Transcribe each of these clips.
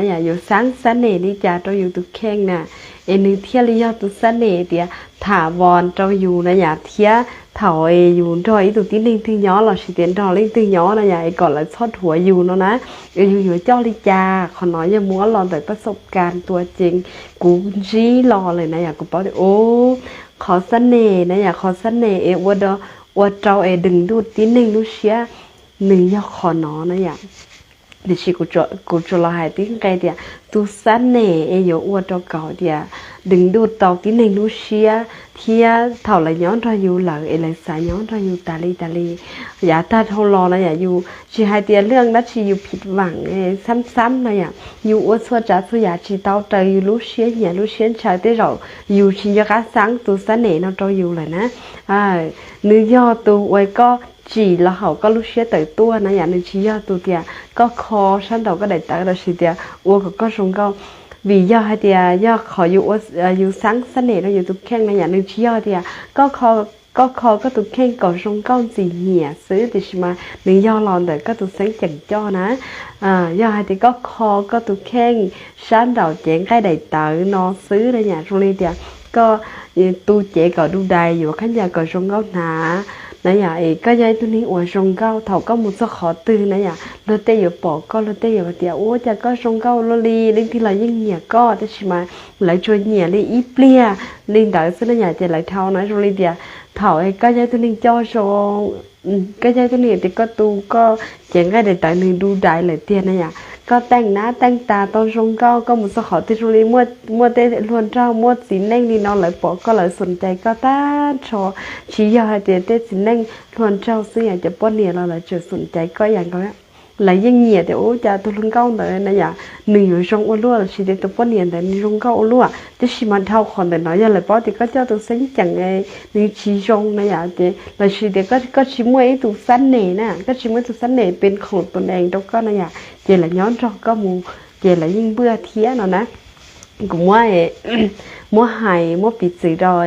yam yuav xab xab nes li cas rau yus tus kheej na, es nws thiaj li yog tus xab nes tias tham vos rau yus na yam, thiab thaum yus nrog ib tug tib neeg twg nyob los sis tias nrog leej twg nyob na yam, es kom lawv txhob dhuav yus no na, es yus yuav coj li cas? Qhov no yog muab los ntawm paj xom kas tua ceev kuv ntsib los lawm na yam, kuv paub tias ub, qhov xab nes na yam, qhov xab nes es ua rau es deev ntuj tib neeg lub siab nws yog qhov no na yam. Tiam sis kuv tsuas los hais tib nqe tias tus xab nes es yuav ua rau kom tias deev ntuj tau tib neeg lub siab, thiab thaum lawv nyob nrog yus lawm es lawv xav nyob nrog yus tas li tas li. Yav tag dhau los na yam, yus tsis hais tias lwj dab tsi yus phim vam xab xab no yam, yus ua txhua tsav txhua yam tsis tau raws yus lub siab nyiam lub siab ntshaw, tej zaum yus tsis nco qab xab tus xab nes no rau yus lawm na. Nws yog tus uas koj tsim los haum koj lub siab tawm tuaj na yam, nws tsis yog tus tias koj kho sab nraum koj daim tawv los sis tias ua kom koj zoo nkauj. Vim yog hais tias yog qhov yus xab xab nes rau yus tus kheej na yam, nws tsis yog tias koj kho koj tus kheej kom zoo nkauj ntxim nyiam xwb, tiam sis mas nws yog los ntawm koj tus xeeb ceem coj na. Yog hais tias koj kho koj tus kheej sab nraum cev nqaij daim tawv no xwb na yam, zoo li tias koj tu cev kom du dais, yuav khaub ncaws kom zoo nkauj hnav na yam, es koj yog ib tug neeg uas zoo nkauj, thaum koj mus txog qhov twg na yam, luag tej yuav pom koj, luag tej yuav tias ua cas koj zoo nkauj luaj li, leej twg los yeej nyiam koj, tab sis mas lawv tsuas nyiam li ib pliag li ntawd xwb na yam, ces lawv dhau na. Zoo li tias thaum koj yog ib tug neeg coj zoo, koj yog ib tug neeg tias koj tu koj cev nqaij daim tawv nws du dais lawm tiag na yam, koj teej nab teej tas tau zoo nkauj, koj mus txog qhov twg zoo li muaj tej hluas nraug muaj txiv neej li no lawv pom koj lawv xom cai koj tag nrho. Tsis yog hais tias tej txiv neej hluas nraug xwb yam, cov poj niam los lawv tseem xom cai koj ib yam nkaus. Lawv yeej nyiam tias ua cas tus hluas nkauj ntawd na yam, nws yuav zoo ua luaj los sis tias tus poj niam ntawd nws zoo nkauj ua luaj, tab sis mas dhau qhov ntawm no yog lawv paub tias koj coj tus xeeb ceem nws tsis zoo na yam, ces los sis tias koj tsis muaj ib tus xab nes na, koj tsis muaj ib tus xab nes pes khoom tus nees rau koj na yam, ces lawv nyob nrog koj mus ces lawv yeej npwaj thiab no na. Kuv muab, muab hais muab piv txwv rau,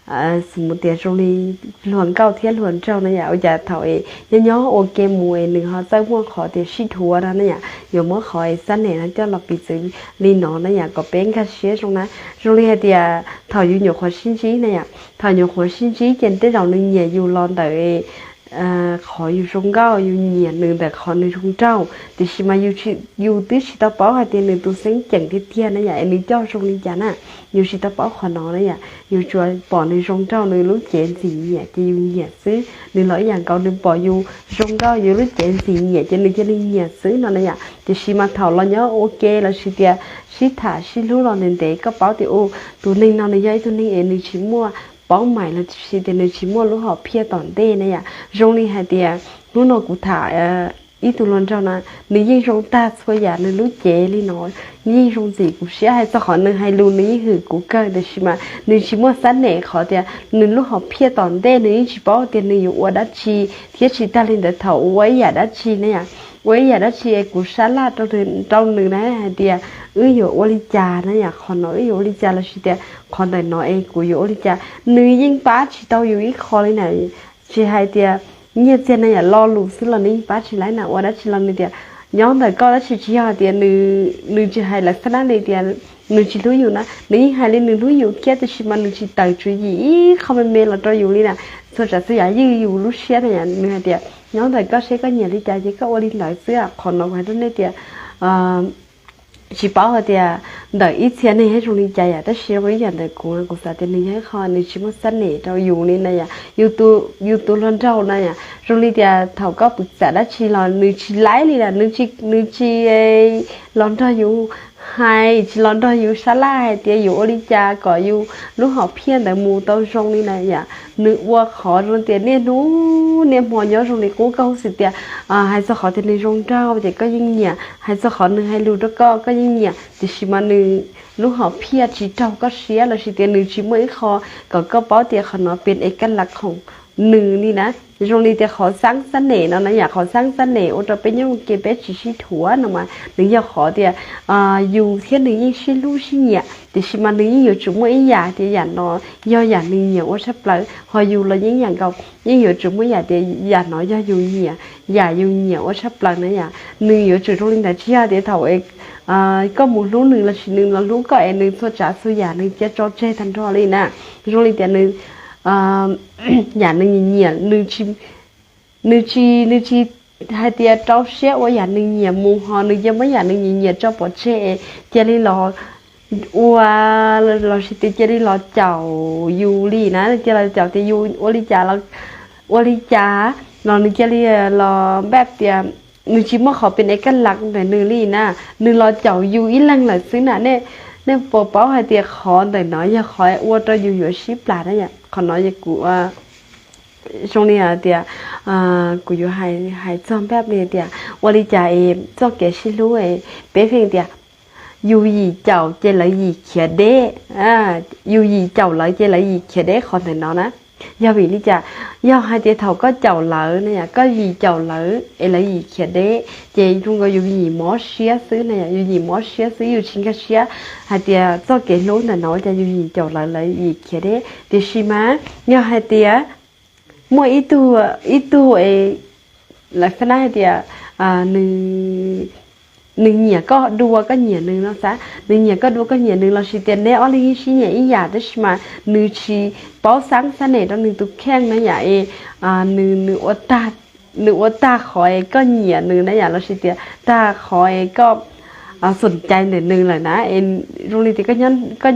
xws mus tias zoo li hluas nkauj thiab hluas nraug na yam, ua cas thaum es nyob nyob ua ke mus es nws ho txawj muaj qhov tias sib dhuav no na yam, yuav muab qhov es xab nes no coj los piv txwv li no na yam kom peb nkag siab zoo na. Zoo li hais tias thaum yus nyuam qhuav sib ntsib na yam, thaum nyuam qhuav sib ntsib ces tej zaum nws nyiam yus los ntawm qhov yus zoo nkauj, yus nyiam nws ntawm qhov nws zoo nraug, tiam sis mas yus twb tsis tau paub hais tias nws tus xeeb ceem tiag tiag na yam, es nws coj zoo li cas na. Yus tsis tau paub qhov no na yam, yus tsuas pom nws zoo nraug, nws lub cev ntxim nyiam ces yus nyiam xwb. Nws los ib yam nkaus, nws pom yus zoo nkauj, yus lub cev ntxim nyiam ces nws cia li nyiam xwb no na yam. Tiam sis mas thaum los nyob ua ke los sis tias sib tham sib hlub los ntev ntev, koj paub tias tus neeg no nws yog ib tug neeg es nws tsis muaj paub mais los sis tias nws tsis muaj lub hom phiaj tom ntej na yam. Zoo li hais tias hnub no kuv tham ib tug hluas nraug na, nws yeej zoo tag txhua yam, nws lub cev li no yeej zoo ntxim kuv siab, hais txog qhov nws hais lus nws yeej hwm kuv kawg, tiam sis mas nws tsis muaj xab nes qhov tias nws lub hom phiaj tom ntej nws yeej tsis paub tias nws yuav ua dab tsi, thiab tsis tag li ntawd thaum ua ib yam dab tsi na yam, ua ib yam dab tsi es kuv sab laj rau nws na hais tias wb yuav ua li cas na yam, qhov no wb yuav ua li cas los sis tias qhov ntawm no es kuv yuav ua li cas, nws yeej pab tsis tau yus ib qho li na. Tsis hais tias nyiaj txiag na yam, lo lus xwb los nws yeej pab tsis laib na, ua dab tsi los nws tias nyob ntawm koj, tab sis tsis yog hais tias nws tsis hais lawv xab nab li tias nws tsis hlub yus na, nws yeej hais li nws hlub yus thiab, tiam sis mas nws tsis tawm tswv yim ib qho me me los rau yus li na. Txhua tsav txhua yam ywj yus lub siab na yam, nws hais tias nyob ntawm koj, seb koj nyiam li cas ces koj ua li ntawd xwb. Qhov no kuv hais rau nej tias tsis paub hais tias ntawm ib txhia neeg thiab zoo li cas yam, tab sis zoo ib yam ntawm kuv, kuv xav tias nws yog ib qho nws tsis muaj xab nes rau yus li na yam. Yus tus hluas nraug na yam, zoo li tias thaum koj pwm txam dab tsi los nws tsis laib li na, nws tsis los nrog yus hais, tsis los nrog yus sab laj hais tias yuav ua li cas kom yus lub hom phiaj ntawd mus tau zoo li na yam. Nws ua qhov zoo tias niaj hnub niaj hmo nyob zoo li qub, koj xav tias hais txog qhov tias nws zoo nraug ces koj yeej nyiam, hais txog qhov nws hais lus rau koj koj yeej nyiam, tiam sis mas nws lub hom phiaj tsis raug koj siab los sis tias nws tsis muaj ib qho kom koj paub tias qhov no pes es kaj las khoom nws li na. Zoo li tias qhov xab xab nes no na yam, qhov xab xab nes ua rau peb nyob ua ke peb tsis sib dhuav no mas nws yog qhov tias yus thiab nws yeej sib hlub sib nyiam, tiam sis mas nws yeej yuav tsum muaj ib yam tias yam no yog yam nws nyiam ua tshaj plaws, ho yus los yeej yam nkaus, yeej yuav tsum muaj yam tias yam no yog yus nyiam, yam yus nyiam ua tshaj plaws na yam. Nws yuav tsum zoo li ntawd, tsis yog tias thaum koj mus hlub nws lossis nws los hlub koj es nws txhua tsav txhua yam nws cia tso tseg tag nrho li na. Zoo li tias nws, yam nws nyiam nyiam, nws tsis, nws tsis hais tias rau siab ua yam nws nyiam mus, ho nws cia muab yam nws nyiam nyiam tso pov tseg es cia li los ua, lossis tias cia li los caum yus li na, cia li los caum tias yus ua li cas los, ua li cas los nws cia li los npaj tias nws tsis muaj qhov pes ev kaj laj ntawm nws li na. Nws los caum yus ib leeg lawm xwb na. Nej puas paub hais tias qhov ntawm no yog qhov ua rau yus yuav sib plas na yom? Qhov no yog kuv, zoo li hais tias, kuv yuav hais txog npaj li tias ua li cas es txoj kev sib hlub, peb pheej tias yus yim caum ces lawv yim khiav deb, yus yim caum lawv ces lawv yim khiav deb qhov ntawm no na. Yog vim li cas? Yog hais tias thaum koj caum lawv na yom, koj yim caum lawv es lawv yim khiav deb ces zoo nkaus yus yim mob siab xwb na yom, yus yim mob siab xwb, yus tsis nkag siab hais tias txoj kev hlub ntawm no ua cas yus yim caum lawv lawv yim khiav deb. Tiam sis mas yog hais tias muaj ib tug, ib tug es lawv fab nab hais tias nws nyiam koj dua koj nyiam nws no xav, nws nyiam koj dua koj nyiam nws lossis tias neb ob leeg yeej sib nyiam ib yam tab sis mas nws tsis paub xaab xab nem rau nws tus kheej na yom, es nws, nws ua tag qhov es koj nyiam nws na yom, lossis tias tag qhov es koj xom cai ntawm nws lawm na. Es zoo li tias koj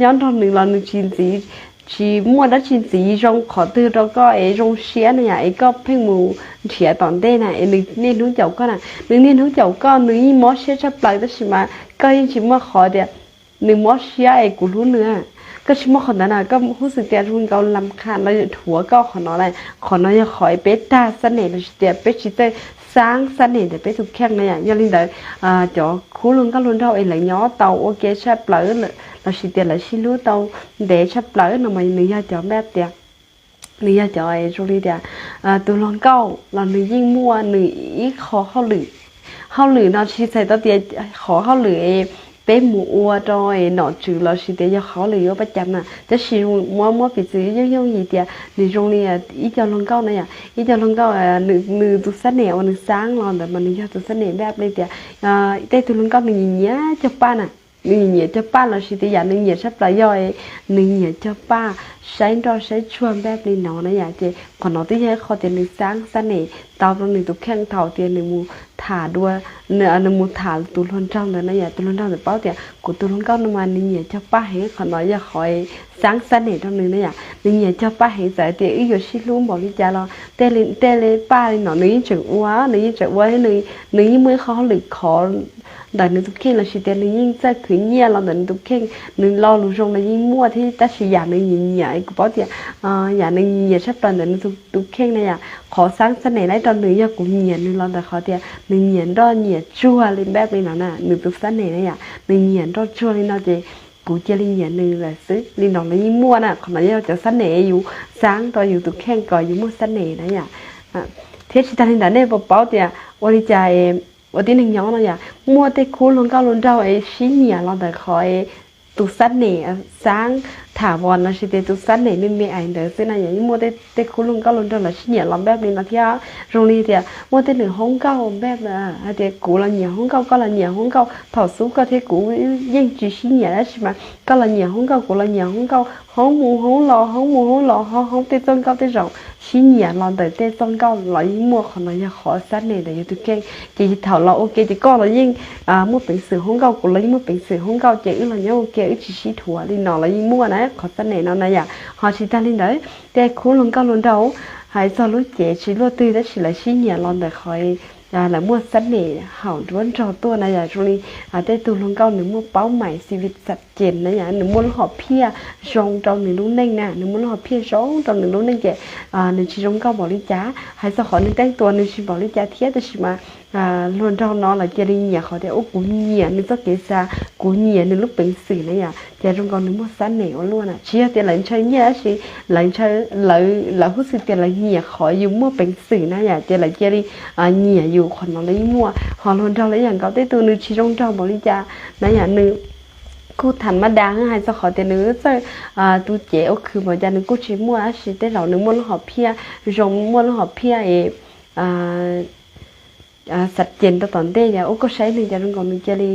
nyob nrog nws los nws tsis ntxiv, tsis muaj dab tsi ntxiv zoo qhov twg rau koj es zoo siab na yom, es koj pheej mus nrhiav tom ntej na, es nws niaj hnub caum koj na, nws niaj hnub caum koj, nws yeej mob siab tshaj plaws tab sis mas koj yeej tsis muaj qhov tias nws mob siab es kuv hlub nws. Koj tsis muaj qhov ntawd na, koj huj xwm tias zoo nkaus lam kham los dhuav koj qhov no na. Qhov no yog qhov peb tag xab nem lossis tias peb tsis txawj xaab xab nem ntawm peb tus kheej na yom. Yog li ntawd, cov khub hluas nkauj hluas nraug es lawv nyob tau ua ke tshaj plaws lossis tias lawv sib hlub tau ntev tshaj plaws no mas nws yog cov npaj tias, nws yog cov zoo li tias tus hluas nkauj los nws yeej muaj nws ib qho hauj lwm. Hauj lwm no tsis txhais tau tias qhov hauj lwm es peb mus ua rau nom tswv lossis tias yog qhov hauj lwm yuav pab cas na, tab sis muab, muab piv txwv yooj yooj yim tias nws zoo li ib co hluas nkauj na yom, ib co hluas nkauj, nws tus xab nem uas nws xaab los ntawd mas nws yog tus xab nem npaj li tias tej tug hluas nkauj nws nyiam nyiam cog paj na, nws nyiam nyiam cog paj lossis tias yam nws nyiam tshaj plaws yog nws nyiam cog paj, saib nroj saib tsuag npaj li no na yom. Ces qhov no twb yog ib qho tias nws xaab xab nem tau rau nws tus kheej thaum tias nws mus tham dua, nws mus tham tus hluas nraug ntawd na yom, tus hluas nraug ntawd paub tias kuv tus hluas nkauj no mas nws nyiam cog paj heev, qhov no yog qhov xaab xab nem rau nws na yom. Nws nyiam cog paj heev, txawm tias wb yuav sib hlub npaum li cas los tej li paj li no nws yeej tseem ua, nws yeej tseem ua thiab nws yeej muaj ib qho hauj lwm khov ntawm nws tus kheej lossis tias nws yeej txawj khwv nyiaj los ntawm nws tus kheej, nws lo lus zoo los yeej muaj thiab. Tab sis yam nws nyiam nyiam, kuv paub tias yam nws nyiam nyiam tshaj plaws ntawm nws tus kheej na yom, qhov xaab xab nem lawv rau nws yog kuv nyiam nws los ntawm qhov tias nws nyiam nroj nyiam tsuag li npaj li no na, nws tus xab nem na yom, nws nyiam nroj tsuag li no ces kuv cia li nyiam nws lawm xwb li no los yeej muaj na. Qhov no yog cov xab nem yus xaab rau yus tus kheej kom yus muaj xab nem na yom. Thiab tsis tag li ntawd nej puas paub tias ua li cas ua tib neeg nyob no yom, muaj tej khub hluas nkauj hluas nraug es sib nyiam los ntawm qhov tus xab nem xaab tham vos lossis tias tus xab nem me me ais ntawd xwb na yom. Yeej muaj tej khub hluas nkauj hluas nraug lawv sib nyiam los npaj li no thiab. Zoo li tias muaj tej nws hoob nkauj npaj hais tias kuv los nyiam hoob nkauj, koj los nyiam hoob nkauj, thaum xub koj thiab kuv yeej tsis sib nyiam tab sis mas koj los nyiam hoob nkauj, kuv los nyiam hoob nkauj, hoob mus hoob los, hoob mus hoob los, hoob tej txoj nkauj tej zaum sib nyiam los ntawm tej txoj nkauj los yeej muaj. Qhov no yog qhov xab nem ntawm yus tus kheej. Ces thaum los ua ke ces koj los yeej muaj peev xwm hoob nkauj, kuv los yeej muaj peev xwm hoob nkauj, ces wb los nyob ua ke wb tsis sib dhuav li no los yeej muaj na, qhov xab nem no na yom. Ho tsis tag li ntawd, tej khub hluas nkauj hluas nraug hais txog lub cev tsis luaj twg tab sis lawv sib nyiam los ntawm qhov lawv muaj xab nem haum nruab nrog tuaj na yom. Zoo li tej tug hluas nkauj nws muaj paub mais xi vi xam ces na yom, nws muaj lub hom phiaj zoo rau nws lub neej na, nws muaj lub hom phiaj zoo rau nws lub neej ces nws tsis zoo nkauj npaum li cas. Hais txog qhov nws teej tua nws tsis npaum li cas thiab tab sis mas hluas nraug no lawv cia li nyiam qhov tias ua kuv nyiam nws txoj kev xav, kuv nyiam nws lub peev xwm na yom, ces zoo nkaus nws muaj xab nem ua luaj na. Tsis yog tias lawv ntshaw nyiaj tab sis lawv ntshaw, lawv huj xwm tias lawv nyiam qhov yus muaj peev xwm na yom, ces lawv cia li nyiam yus. Qhov no lawv yeej muaj. Ho hluas nraug los ib yam nkaus, tej tus nws tsis zoo nraug npaum li cas na yom, nws kuj tham mab da hais txog qhov tias nws txawj tu cev ua khwv npaum cas nws kuj tsis muaj tab sis tej zaum nws muaj lub hom phiaj zoo, muaj lub hom phiaj es xav ces rau tom ntej yom, ua koj saib nws cas zoo nkaus nws cia li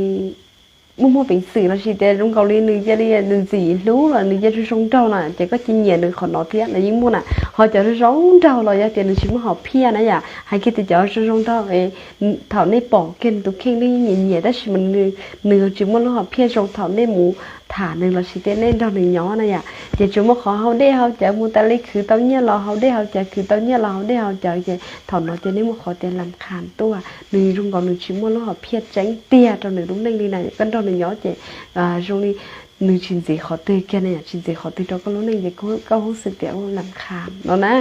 muaj muaj peev xwm los sis tias zoo nkaus li nws cia li nws ntxim hlub los nws cia zoo zoo nraug na ces koj cia nyiam nws qhov no thiab los yeej muaj na. Ho cov zoo zoo nraug los yog tias nws tsis muaj hom phiaj na yom, hais kiag tias cov zoo zoo nraug thaum nej pom kiag nws tus kheej nej nyiam nyiam tab sis mas nws tsis muaj lub hom phiaj zoo thaum nej mus tham nws los sis tias nej nrog nws nyob na yom, ces tsuas muaj qhov haus dej haus cawv mus tas li, khwv tau nyiaj los haus dej haus cawv, khwv tau nyiaj los haus dej haus cawv ces thaum no ces nej muaj qhov tias lam khas tuaj, nws zoo nkaus nws tsis muaj lub hom phiaj tseeb tiag rau nws lub neej li na. Koj nrog nws nyob ces zoo li nws tsis ntxiv qhov twg kiag na yom, tsis ntxiv qhov twg rau koj lub neej ces koj hub xwm tias lam khas no na.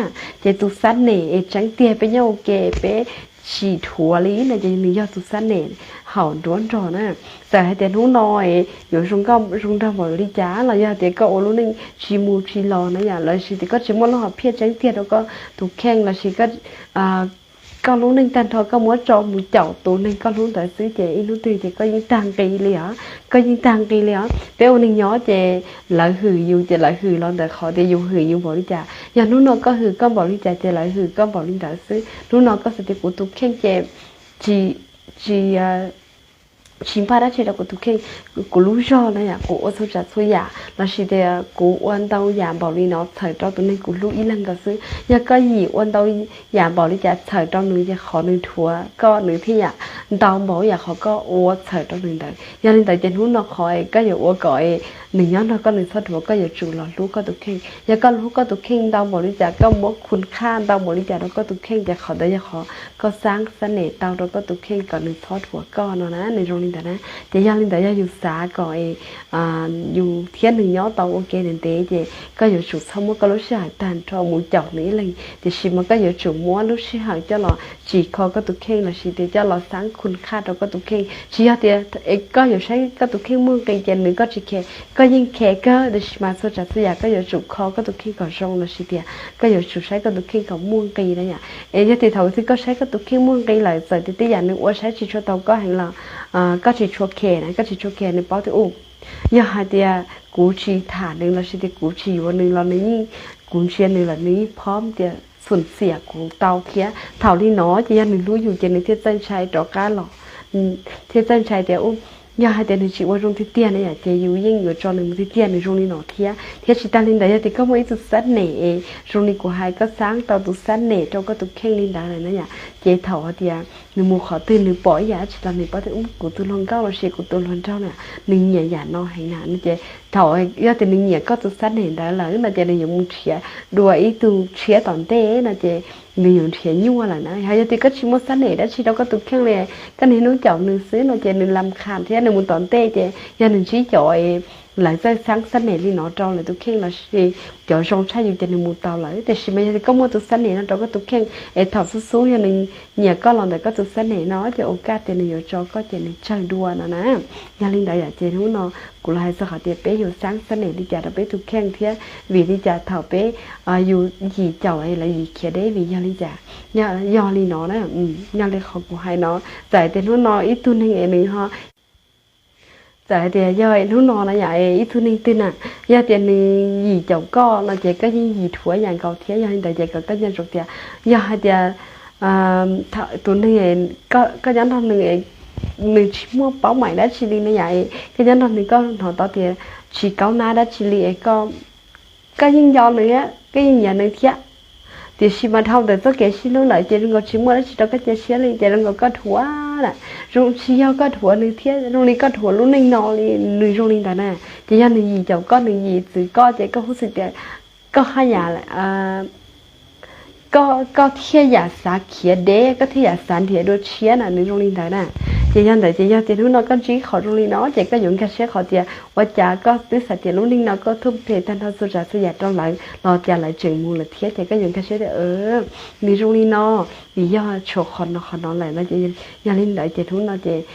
Ces tus xab nem es tseeb tiag peb nyob ua ke peb tsis dhuav li no ces nws yog tus xab nem haum nruab nrog na. Txawm hais tias hnub no yuav zoo nraug npaum li cas los yog tias koj ua lub neej tsis mus tsis los na yom, los sis tias koj tsis muaj lub hom phiaj tseeb tiag rau koj tus kheej los sis koj lub neej tag nrho koj muab tso mus caum tus neeg koj hlub ntawd xwb ces ib hnub twg ces koj yeej tag nqi li os, koj yeej tag nqi li os. Peb ua neeg nyob ces lawv hwm yus ces lawv hwm los ntawm qhov tias yus hwm yus npaum li cas. Yog hnub no koj hwm koj npaum li cas ces lawv hwm koj npaum li ntawd xwb. Hnub no koj xav tias kuv tus kheej ces tsis tsis npaj dab tsi rau kuv tus kheej, kuv lub zog na yom, kuv ua txhua tsav txhua yam los sis tias kuv ua ntau yam npaum li no txhawm rau tus neeg kuv hlub ib leeg nkaus xwb. Yog koj yim ua ntau yam npaum li cas txhawm rau nws ces qhov nws dhuav koj nws thiaj yam ntau npaum yam qhov koj ua txhawm rau nws ntawd. Yog li ntawd ces hnub no qhov koj yuav ua kom nws nyob nrog koj nws txhob dhuav, koj yuav tsum los hlub koj tus kheej. Yog koj hlub koj tus kheej ntau npaum li cas, koj muab khun khaj ntau npaum li cas rau koj tus kheej ces qhov ntawd yog qhov koj xab xab nem tau rau koj tus kheej kom nws txhob dhuav koj no na, nws zoo li ntawd na. Ces yog li ntawd yog yus xav kom yus thiab nws nyob tau ua ke ntev ntev ces koj yuav tsum txhob muab koj lub sij hawm tag nrho mus caum nws ib leeg, tiam sis mas koj yuav tsum muab lub sij hawm coj los tsim kho koj tus kheej los sis tias coj los xab khun khaj rau koj tus kheej. Tsis yog tias koj yuav saib koj tus kheej muaj nqis ces nws koj tsis khe, koj yeej khe kawg, tiam sis mas txhua tsav txhua yam koj yuav tsum kho koj tus kheej kom zoo los sis tias koj yuav tsum saib koj tus kheej kom muaj nqis na yom. Es yog tias thaum twg koj saib koj tus kheej muaj nqis lawm, txawm tias tej yam nws ua saib tsis tshua tau koj heev los koj tsis tshua khe na, koj tsis tshua khe, nws paub tias u, yog hais tias kuv tsis tham nws los sis tias kuv tsis yuav nws los nws yeej, kuv ntsia nws lawm nws yeej phob tias xum xiam kuv tau thiab. Thaum li no ces yog nws hlub yus ces nws thiaj txawj ntshai rov qab los, thiaj txawj ntshai tias u, yog hais tias nws tsis ua zoo tiag tiag na yom, ces yus yeej yuav tso nws mus tiag tiag, nws zoo li no thiab. Thiab tsis tas li ntawd yog tias koj muaj ib tug xab nem es zoo li kuv hais koj xab tau tus xab nem rau koj tus kheej li ntawd lawm na yom, ces thaum hais tias nws mus qhov twg nws pom ib yam dab tsi los nws paub tias u, kuv tus hluas nkauj los sis kuv tus hluas nraug na, nws nyiam yam no heev na no ces thaum yog tias nws nyiam koj tus xab nem ntawd lawm no ces nws yuav mus nrhiav dua ib tug tshiab tom ntej no ces nws yuav nrhiav nyuaj lawm na. Ho yog tias koj tsis muaj xab nem dab tsi rau koj tus kheej li, koj niaj hnub caum nws xwb no ces nws lam kham thiab nws mus tom ntej ces yog nws ntsib cov lawv txawj xab xab nem li no rau lawv tus kheej los sis cov zoo tshaj yus ces nws mus tau lawm. Tiam sis mas yog tias koj muaj tus xab nem no rau koj tus kheej es thaum xub xub yog nws nyiam koj los ntawm koj tus xab nem no ces ua kaj tias nws yuav tso koj ces nws tsawg dua no na. Yog li ntawd yom ces hnub no kuv los hais txog qhov tias peb yuav xab xab nem li cas rau peb tus kheej thiab vim li cas thaum peb yus yim caum lawv yim khiav deb vim yog li cas. Yog li no na, yog li qhov kuv hais no, txawm tias hnub no ib tug neeg es nws ho txawm hais tias yog hnub no na yom, ib tug neeg twg na, yog tias nws yim caum koj no ces koj yeej yim dhuav yam nkaus thiab. Yog li ntawd ces kom koj nco ntsoov tias yog hais tias tus neeg koj nyob nrog nws, nws tsis muaj paub maim dab tsi li na yom, koj nyob nrog nws koj hnov tau tias tsis kaub nab dab tsi li es koj yeej nco nws, koj yeej nyiam nws thiab. Tiam sis mas dhau ntawm txoj kev sib hlub lawm ces zoo nkaus tsis muaj dab tsi rau koj cia siab li ces zoo nkaus koj dhuav na, zoo tsis yog koj dhuav nws thiab zoo li koj dhuav lub neej no li. Nws zoo li ntawd na, ces yog nws yim caum koj nws yim txwv koj ces koj hub xwm tias koj haj yam koj thiaj yam xav khiav deb, koj thiaj yam xav nrhiav dua tshiab na, nws zoo li ntawd na. Ces yog ntawd ces yog tias hnub no koj ntsib qhov zoo li no ces koj yuav nkag siab qhov tias ua cas koj twb xav tias lub neej no koj thuj phem tag nrho txhua tsav txhua yam rau lawv los cas lawv tseem mus lawm thiab ces koj yuav nkag siab tias nws zoo li no vim yog tshuav qhov no qhov no lawm no ces yog li ntawd ces hnub no ces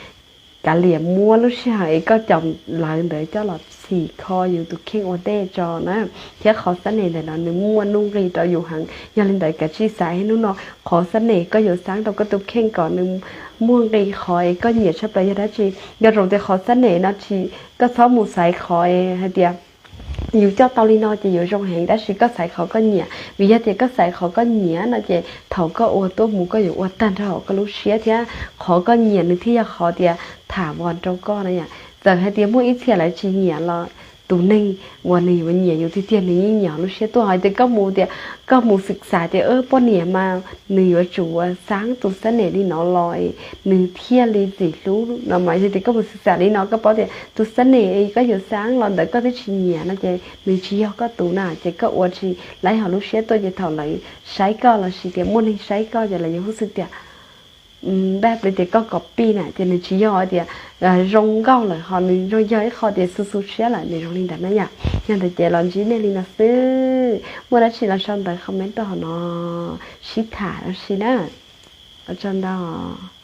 kav liam muab lub sij hawm es koj caum lawv ntawd coj los txhim kho yus tus kheej ua ntej tso na. Thiab qhov xab nem ntawm no nws muaj nuj nqis rau yus heev, yog li ntawd kav tsij xav hnub no qhov xab nem koj yuav xav rau koj tus kheej kom nws muaj nqis, qhov es koj nyiam tshaj plaws yog dab tsi. Nco ntsoov tias qhov xab nem no tsis, koj txhob mus xaiv qhov es hais tias yus coj tau li no ces yuav zoo heev, tab sis koj xaiv qhov koj nyiam, vim yog tias koj xaiv qhov koj nyiam no ces thaum koj ua tuaj mus koj yuav ua tag nrho koj lub siab thiab qhov koj nyiam nws thiaj yog qhov tias tham vos rau koj na yom. Txawm hais tias muaj ib txhia lawv tsis nyiam los tus neeg uas nws yuav nyiam yus tiag tiag nws yeej nyiam lub siab tuaj. Hais tias koj mus tias, koj mus xwm xas tias poj niam mas nws yuav tsum ua xaab tus xab nem li no los nws thiaj li txim hlub no mas, yog tias koj mus xwm xas li no koj paub tias tus xab nem koj yuav xaab los ntawd koj twb tsis nyiam no ces nws tsis yog koj tus na. Ces koj ua tsis laib hauv lub siab tuaj ces thaum lawv saib koj los sis tias muaj neeg saib koj ces lawv yuav hu xwb tias npaj plis tias koj kom pij na, ces nws tsis yog tias zoo nkauj lawm ho nws zoo yog ib qho tias xu xu siab lawm, nws zoo li ntawd na yom. Yog ntawd ces los ntsib nej li no xwb, muaj dab tsi los sau ntawv comment tuaj hauv no sib tham ua si na. Ua tsaug ntau.